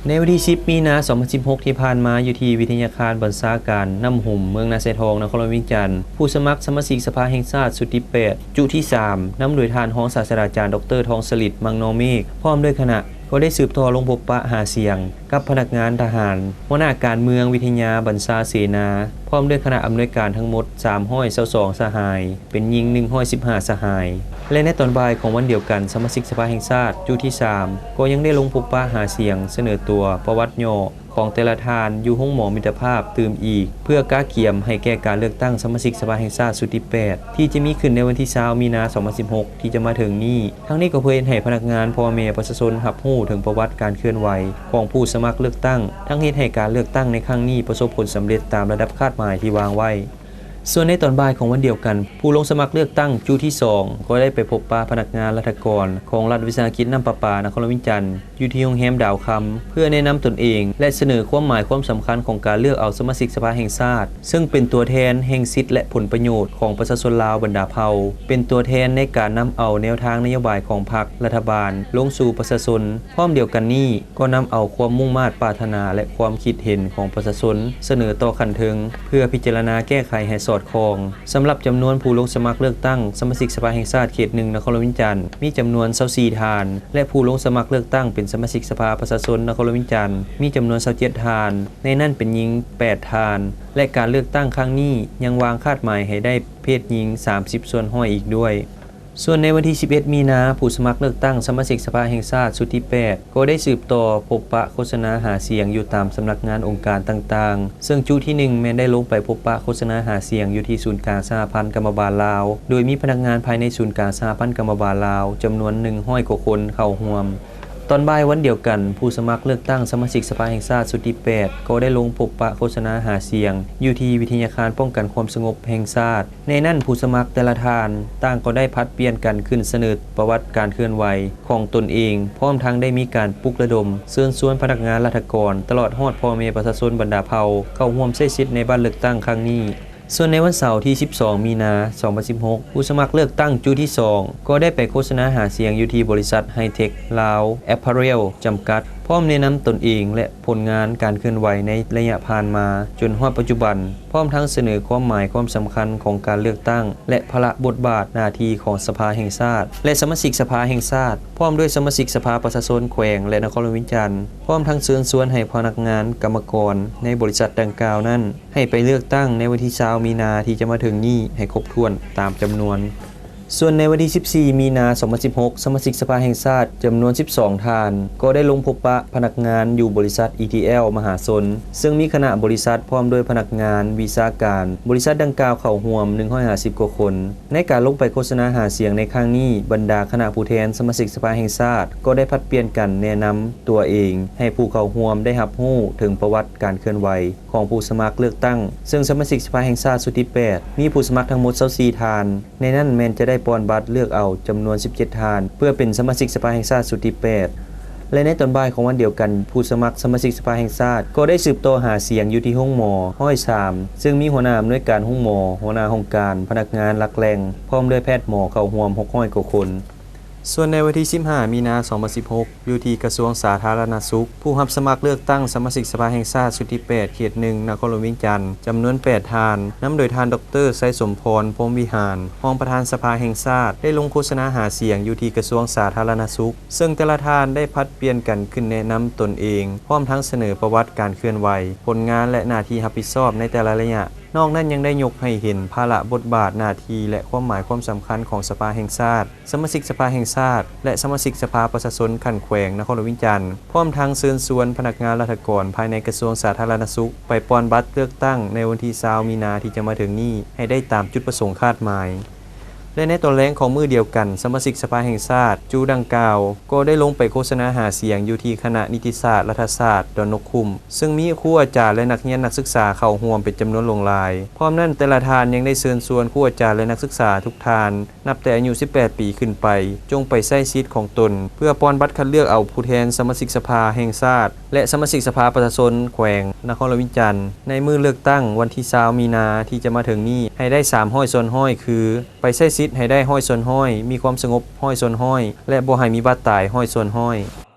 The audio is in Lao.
ໃນວັນທີສິບ ມີນາ ສອງພັນສິບຫົກ ທີ່ຜ່ານມາ, ຢູ່ທີ່ວິທະຍາຄານບັນຊາການນ້ຳຫຸມ ເມືອງນາຊາຍທອງ ນະຄອນຫຼວງວຽງຈັນ, ຜູ້ສະໝັກສະມາຊິກສະພາແຫ່ງຊາດຊຸດທີແປດ ຈຸທີສາມ ນຳໂດຍທ່ານຮອງສາດສະດາຈານ ດອກເຕີ ທອງສະລິດ ມັງນໍເມກ ພ້ອມດ້ວຍຄະນະ ກໍໄດ້ສືບຕໍ່ລົງພົບປະຫາສຽງກັບພະນັກງານທະຫານ, ຫົວໜ້າການເມືອງ, ວິທະຍາບັນຊາເສນາ, ພ້ອມດ້ວຍຄະນະອຳນວຍການທັງໝົດ ສາມຮ້ອຍຊາວສອງສະຫາຍ, ເປັນຍິງ ໜຶ່ງຮ້ອຍສິບຫ້າສະຫາຍ. ແລະ ໃນຕອນບ່າຍຂອງວັນດຽວກັນ, ສະມາຊິກສະພາແຫ່ງຊາດ ຈຸທີສາມ ກໍຍັງໄດ້ລົງພົບປະຫາສຽງສະເໜີຕົວ, ປະຫວັດຫຍໍ້ຂອງແຕ່ລະທ່ານ ຢູ່ໂຮງໝໍມິດຕະພາບຕື່ມອີກ, ເພື່ອກະກຽມໃຫ້ແກ່ການເລືອກຕັ້ງສະມາຊິກສະພາແຫ່ງຊາດຊຸດທີແປດ ທີ່ຈະມີຂຶ້ນໃນວັນທີຊາວ ມີນາ ສອງພັນສິບຫົກ ທີ່ຈະມາເຖິງນີ້. ທັງນີ້ກໍເພື່ອເຮັດໃຫ້ພະນັກງານ, ພໍ່ແມ່, ປະຊາຊົນຮັບຮູ້ເຖິງປະຫວັດການເຄື່ອນໄຫວຂອງຜູ້ສະໝັກເລືອກຕັ້ງ, ທັງເຮັດໃຫ້ການເລືອກຕັ້ງໃນຄັ້ງນີ້ປະສົບຜົນສຳເລັດຕາມລະດັບຄາດໝາຍທີ່ວາງໄວ້. ສ່ວນໃນຕອນບ່າຍຂອງວັນດຽວກັນ, ຜູ້ລົງສະໝັກເລືອກຕັ້ງຈຸທີສອງ ກໍໄດ້ໄປພົບປະພະນັກງານລັດຖະກອນຂອງລັດວິສາຫະກິດນ້ຳປະປານະຄອນຫຼວງວຽງຈັນ ຢູ່ທີ່ໂຮງແຮມດາວຄຳ ເພື່ອແນະນຳຕົນເອງ ແລະ ສະເໜີຄວາມໝາຍຄວາມສຳຄັນຂອງການເລືອກເອົາສະມາຊິກສະພາແຫ່ງຊາດ ເຊິ່ງເປັນຕົວແທນແຫ່ງສິດ ແລະ ຜົນປະໂຫຍດຂອງປະຊາຊົນລາວບັນດາເຜົ່າ, ເປັນຕົວແທນໃນການນຳເອົາແນວທາງນະໂຍບາຍຂອງພັກ, ລັດຖະບານ ລົງສູ່ປະຊາຊົນ. ພ້ອມດຽວກັນນີ້ ກໍນຳເອົາຄວາມມຸ່ງມາດປາດຖະໜາ ແລະ ຄວາມຄິດເຫັນຂອງປະຊາຊົນສະເໜີຕໍ່ຂັ້ນເທິງ ເພື່ອພິຈາລະນາແກ້ໄຂໃຫ້ສອດຄ່ອງ. ສຳລັບຈຳນວນຜູ້ລົງສະໝັກເລືອກຕັ້ງສະມາຊິກສະພາແຫ່ງຊາດເຂດໜຶ່ງນະຄອນຫຼວງວຽງຈັນ ມີຈຳນວນຊາວສີ່ທ່ານ ແລະ ຜູ້ລົງສະໝັກເລືອກຕັ້ງເປັນສະມາຊິກສະພາປະຊາຊົນນະຄອນຫຼວງວຽງຈັນ ມີຈຳນວນຊາວເຈັດທ່ານ, ໃນນັ້ນເປັນຍິງແປດທ່ານ ແລະ ການເລືອກຕັ້ງຄັ້ງນີ້ຍັງວາງຄາດໝາຍໃຫ້ໄດ້ເພດຍິງສາມສິບສ່ວນຮ້ອຍອີກດ້ວຍ. ສ່ວນໃນວັນທີສິບເອັດ ມີນາ, ຜູ້ສະໝັກເລືອກຕັ້ງສະມາຊິກສະພາແຫ່ງຊາດຊຸດທີແປດ ກໍໄດ້ສືບຕໍ່ພົບປະໂຄສະນາຫາສຽງຢູ່ຕາມສຳນັກງານອົງການຕ່າງໆ, ເຊິ່ງຈຸທີໜຶ່ງ ແມ່ນໄດ້ລົງໄປພົບປະໂຄສະນາຫາສຽງຢູ່ທີ່ສູນກາງສະຫະພັນກຳມະບານລາວ, ໂດຍມີພະນັກງານພາຍໃນສູນກາງສະຫະພັນກຳມະບານລາວ ຈຳນວນໜຶ່ງຮ້ອຍກວ່າຄົນເຂົ້າຮ່ວມ. ຕອນບ່າຍວັນດຽວກັນ, ຜູ້ສະໝັກເລືອກຕັ້ງສະມາຊິກສະພາແຫ່ງຊາດຊຸດທີແປດ ກໍໄດ້ລົງພົບປະໂຄສະນາຫາສຽງຢູ່ທີ່ວິທະຍາຄານປ້ອງກັນຄວາມສະຫງົບແຫ່ງຊາດ. ໃນນັ້ນ, ຜູ້ສະໝັກແຕ່ລະທ່ານຕ່າງກໍໄດ້ຜັດປ່ຽນກັນຂຶ້ນສະເໜີປະຫວັດການເຄື່ອນໄຫວຂອງຕົນເອງ, ພ້ອມທັງໄດ້ມີການປຸກລະດົມເຊີນຊວນພະນັກງານລັດຖະກອນ ຕະຫຼອດຮອດພໍ່ແມ່ປະຊາຊົນບັນດາເຜົ່າ ເຂົ້າຮ່ວມໃຊ້ສິດໃນບັດເລືອກຕັ້ງຄັ້ງນີ້. ສ່ວນໃນວັນເສົາທີສິບສອງ ມີນາ ສອງພັນສິບຫົກ ຜູ້ສະໝັກເລືອກຕັ້ງຈຸທີສອງ ກໍໄດ້ໄປໂຄສະນາຫາສຽງຢູ່ທີ່ບໍລິສັດໄຮເທັກລາວແອັບພາເຣວຈຳກັດ, ພ້ອມແນະນຳຕົນເອງ ແລະ ຜົນງານການເຄື່ອນໄຫວໃນໄລຍະຜ່ານມາຈົນຮອດປັດຈຸບັນ, ພ້ອມທັງສະເໜີຄວາມໝາຍຄວາມສຳຄັນຂອງການເລືອກຕັ້ງ ແລະ ພາລະບົດບາດໜ້າທີ່ຂອງສະພາແຫ່ງຊາດ ແລະ ສະມາຊິກສະພາແຫ່ງຊາດ, ພ້ອມດ້ວຍສະມາຊິກສະພາປະຊາຊົນແຂວງ ແລະ ນະຄອນຫຼວງວຽງຈັນ, ພ້ອມທັງເຊີນຊວນໃຫ້ພະນັກງານ, ກຳມະກອນໃນບໍລິສັດດັ່ງກ່າວນັ້ນ ໃຫ້ໄປເລືອກຕັ້ງໃນວັນທີຊາວ ມີນາ ທີ່ຈະມາເຖິງນີ້ໃຫ້ຄົບຖ້ວນຕາມຈຳນວນ. ສ່ວນໃນວັນທີສິບສີ່ ມີນາ ສອງພັນສິບຫົກ ສະມາຊິກສະພາແຫ່ງຊາດຈຳນວນສິບສອງທ່ານ ກໍໄດ້ລົງພົບປະພະນັກງານຢູ່ບໍລິສັດ ອີທີແອລ ມະຫາຊົນ, ເຊິ່ງມີຄະນະບໍລິສັດພ້ອມດ້ວຍພະນັກງານ, ວິຊາການ, ບໍລິສັດດັ່ງກ່າວເຂົ້າຮ່ວມໜຶ່ງຮ້ອຍຫ້າສິບກວ່າຄົນ. ໃນການລົງໄປໂຄສະນາຫາສຽງໃນຄັ້ງນີ້, ບັນດາຄະນະຜູ້ແທນສະມາຊິກສະພາແຫ່ງຊາດ ກໍໄດ້ຜັດປ່ຽນກັນແນະນຳຕົວເອງ ໃຫ້ຜູ້ເຂົ້າຮ່ວມໄດ້ຮັບຮູ້ເຖິງປະຫວັດການເຄື່ອນໄຫວ ຂອງຜູ້ສະໝັກເລືອກຕັ້ງ, ເຊິ່ງສະມາຊິກສະພາແຫ່ງຊາດຊຸດທີແປດ ມີຜູ້ສະໝັກທັງໝົດຊາວສີ່ທ່ານ, ໃນນັ້ນແມ່ນຈະໄດ້ປ່ອນບັດເລືອກເອົາຈຳນວນສິບເຈັດທ່ານ ເພື່ອເປັນສະມາຊິກສະພາແຫ່ງຊາດຊຸດທີແປດ ແລະ ໃນຕອນບ່າຍຂອງວັນດຽວກັນ, ຜູ້ສະໝັກສະມາຊິກສະພາແຫ່ງຊາດກໍໄດ້ສືບຕໍ່ຫາສຽງຢູ່ທີ່ໂຮງໝໍຮ້ອຍສາມ ເຊິ່ງມີຫົວໜ້າອຳນວຍການໂຮງໝໍ, ຫົວໜ້າຫ້ອງການ, ພະນັກງານຫຼັກແຫຼ່ງ ພ້ອມດ້ວຍແພດໝໍເຂົ້າຮ່ວມຫົກຮ້ອຍກວ່າຄົນ. ສ່ວນໃນວັນທີສິບຫ້າ ມີນາ ສອງພັນສິບຫົກ ຢູ່ທີ່ກະຊວງສາທາລະນະສຸກ, ຜູ້ຮັບສະໝັກເລືອກຕັ້ງສະມາຊິກສະພາແຫ່ງຊາດຊຸດທີແປດ ເຂດໜຶ່ງ ນະຄອນຫຼວງວຽງຈັນ ຈຳນວນແປດທ່ານ, ນຳໂດຍທ່ານ ດອກເຕີ ໄຊສົມພອນ ພົມວິຫານ ຮອງປະທານສະພາແຫ່ງຊາດ ໄດ້ລົງໂຄສະນາຫາສຽງຢູ່ທີ່ກະຊວງສາທາລະນະສຸກ, ເຊິ່ງແຕ່ລະທ່ານໄດ້ຜັດປ່ຽນກັນຂຶ້ນແນະນຳຕົນເອງ, ພ້ອມທັງສະເໜີປະຫວັດການເຄື່ອນໄຫວ, ຜົນງານ ແລະ ໜ້າທີ່ຮັບຜິດຊອບໃນແຕ່ລະໄລຍະ. ນອກນັ້ນຍັງໄດ້ຍົກໃຫ້ເຫັນພາລະບົດບາດໜ້າທີ່ ແລະ ຄວາມໝາຍຄວາມສຳຄັນຂອງສະພາແຫ່ງຊາດ, ສະມາຊິກສະພາແຫ່ງຊາດ ແລະ ສະມາຊິກສະພາປະຊາຊົນຂັ້ນແຂວງນະຄອນຫຼວງວຽງຈັນ, ພ້ອມທັງເຊີນຊວນພະນັກງານລັດຖະກອນພາຍໃນກະຊວງສາທາລະນະສຸກ ໄປປ່ອນບັດເລືອກຕັ້ງໃນວັນທີຊາວ ມີນາ ທີ່ຈະມາເຖິງນີ້ ໃຫ້ໄດ້ຕາມຈຸດປະສົງຄາດໝາຍ. ແລະ ໃນຕອນແລງຂອງມື້ດຽວກັນ, ສະມາຊິກສະພາແຫ່ງຊາດ ຈຸດັ່ງກ່າວ ກໍໄດ້ລົງໄປໂຄສະນາຫາສຽງຢູ່ທີ່ຄະນະນິຕິສາດລັດຖະສາດດອນນົກຂຸ້ມ, ເຊິ່ງມີຄູອາຈານ ແລະ ນັກຮຽນນັກສຶກສາເຂົ້າຮ່ວມເປັນຈຳນວນຫຼວງຫຼາຍ. ພ້ອມນັ້ນ, ແຕ່ລະທ່ານຍັງໄດ້ເຊີນຊວນຄູອາຈານ ແລະ ນັກສຶກສາທຸກທ່ານ ນັບແຕ່ອາຍຸສິບແປດປີຂຶ້ນໄປ, ຈົ່ງໄປໃຊ້ສິດຂອງຕົນ ເພື່ອປ່ອນບັດຄັດເລືອກເອົາຜູ້ແທນສະມາຊິກສະພາແຫ່ງຊາດ ແລະ ສະມາຊິກສະພາປະຊາຊົນແຂວງນະຄອນຫຼວງວຽງຈັນ ໃນມື້ເລືອກຕັ້ງວັນທີຊາວ ມີນາ ທີ່ຈະມາເຖິງນີ້ ໃຫ້ໄດ້ສາມຮ້ອຍສ່ວນຮ້ອຍ ຄື ໄປໃຊ້ສິດໃຫ້ໄດ້ຮ້ອຍສ່ວນຮ້ອຍ, ມີຄວາມສະຫງົບຮ້ອຍສ່ວນຮ້ອຍ ແລະ ບໍ່ໃຫ້ມີບາດຕາຍຮ້ອຍສ່ວນຮ້ອຍ.